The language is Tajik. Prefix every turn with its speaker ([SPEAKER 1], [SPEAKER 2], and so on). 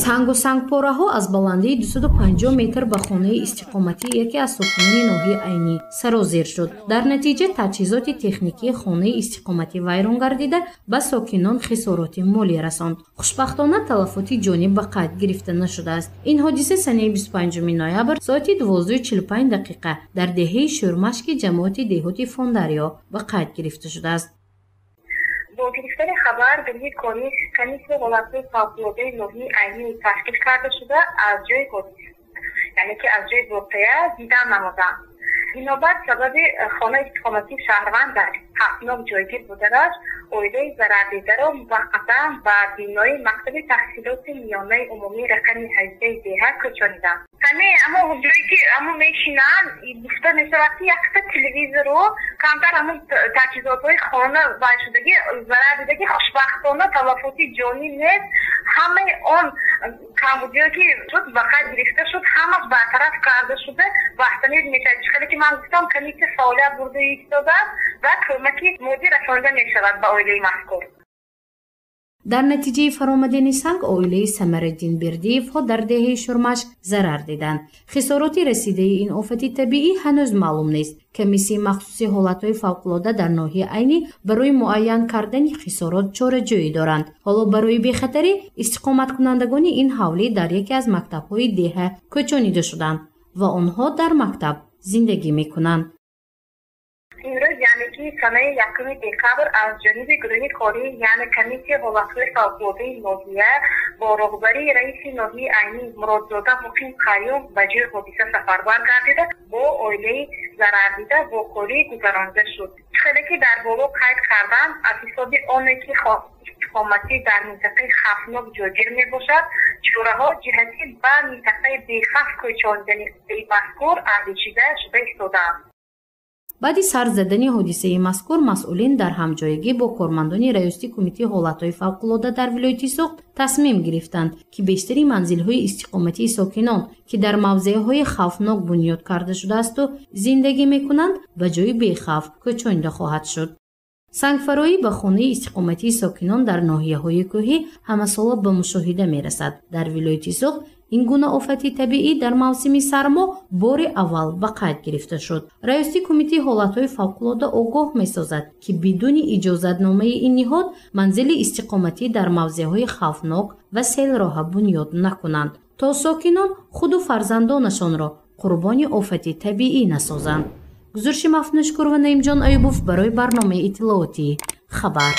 [SPEAKER 1] Сангу сангпораҳо аз баландии 250 метр ба хонаи истиқоматии яке аз сокинони ноҳияи Айнӣ сарозер шуд. Дар натиҷа таҷҳизоти техникии хонаи истиқоматӣ вайрон гардида, ба сокинон хисороти молӣ расонд. Хушбахтона, талафоти ҷонӣ ба қайд гирифта нашудааст. Ин ҳодиса санаи 25 ноябр соати 12:45 дақиқа дар деҳаи Шӯрмашки ҷамоати деҳоти Фондарё ба қайд гирифта шудааст.
[SPEAKER 2] Бо гирифтани хабар гурӯҳи кории комиссияи ҳолатҳои фавқулодаи ноҳияи Айнӣ ташкил карда шуда, аз ҷои ҳодиса, яъне ки аз ҷои воқеа дидан намуданд. Бинобар сабаби хонаи истиқоматии шаҳрванд дар хавфнок ҷойгир буданаш, оилаи зарардидаро муваққатан ба бинои мактаби таҳсилоти миёнаи умумии рақами 18 деҳа кӯчониданд. Ҳамин амо ҷое ки амо мешинанд, гуфта мешавад, ки якта телевизору камтар ҳамун таҷҳизотҳои хона вай шудагӣ, зарар дидагӣ. Хушбахтона, талафоти ҷонӣ нест. Ҳамаи он камбудиҳое ки шуд, ба қайд гирифта шуд, ҳамаш бартараф карда шуда, баҳтанид мешавад. Чӣ хеле ки ман гуфтам, комиссия фаъолият бурда истодааст ва кӯмаки моддӣ расонида мешавад ба оилаи мазкур.
[SPEAKER 1] Дар натиҷаи фаромадани санг оилаи Самараддин Бердиевҳо дар деҳаи Шурмашк зарар диданд. Хисороти расидаи ин офати табиӣ ҳанӯз маълум нест. Комиссияи махсуси ҳолатҳои фавқулода дар ноҳияи Айнӣ барои муайян кардани хисорот чораҷӯӣ доранд. Ҳоло барои бехатарӣ истиқоматкунандагони ин ҳавлӣ дар яке аз мактабҳои деҳа кӯчонида шуданд ва онҳо дар мактаб зиндагӣ мекунанд.
[SPEAKER 2] Имрӯз, яъне ки санаи 1 декабр, аз ҷониби гурӯҳи корӣ, яъне комиссияи ҳолатҳои фавқулодаи ноҳия бо роҳбарии раиси ноҳияи Айнӣ Муродзода Муқим Қаюм ба ҷои ҳодиса сафарбар гардида, бо оилаи зарардида вохӯрӣ гузаронида шуд. Хеле ки дар боло қайд кардам, аз ҳисоби оне ки истиқоматӣ дар минтақаи хавфнок ҷойгир мебошад, чораҳо ҷиҳати ба минтақаи бехавф кӯчонидани мазкур андешида шуда истодаанд.
[SPEAKER 1] Баъди сар задани ҳодисаи мазкур масъулин дар ҳамҷоягӣ бо кормандони раёсати кумитаи ҳолатҳои фавқулода дар вилояти Суғд тасмим гирифтанд, ки бештари манзилҳои истиқоматии сокинон, ки дар мавзеъҳои хавфнок бунёд карда шудаасту зиндагӣ мекунанд, ба ҷои бехавф кӯчонида хоҳад шуд. Сангфароӣ ба хонаи истиқоматии сокинон дар ноҳияҳои кӯҳӣ ҳамасола ба мушоҳида мерасад. Дар вилояти Суғд ин гуна офати табиӣ дар мавсими сармо бори аввал ба қайд гирифта шуд. Раёсати кумитаи ҳолатҳои фавқулода огоҳ месозад, ки бидуни иҷозатномаи ин ниҳод манзили истиқоматӣ дар мавзеъҳои хавфнок ва селроҳа бунёд накунанд, то сокинон худу фарзандонашонро қурбони офати табиӣ насозанд. Гузориши Мафнушкур ва Наимҷон Аюбов барои барномаи иттилоотӣ «Хабар».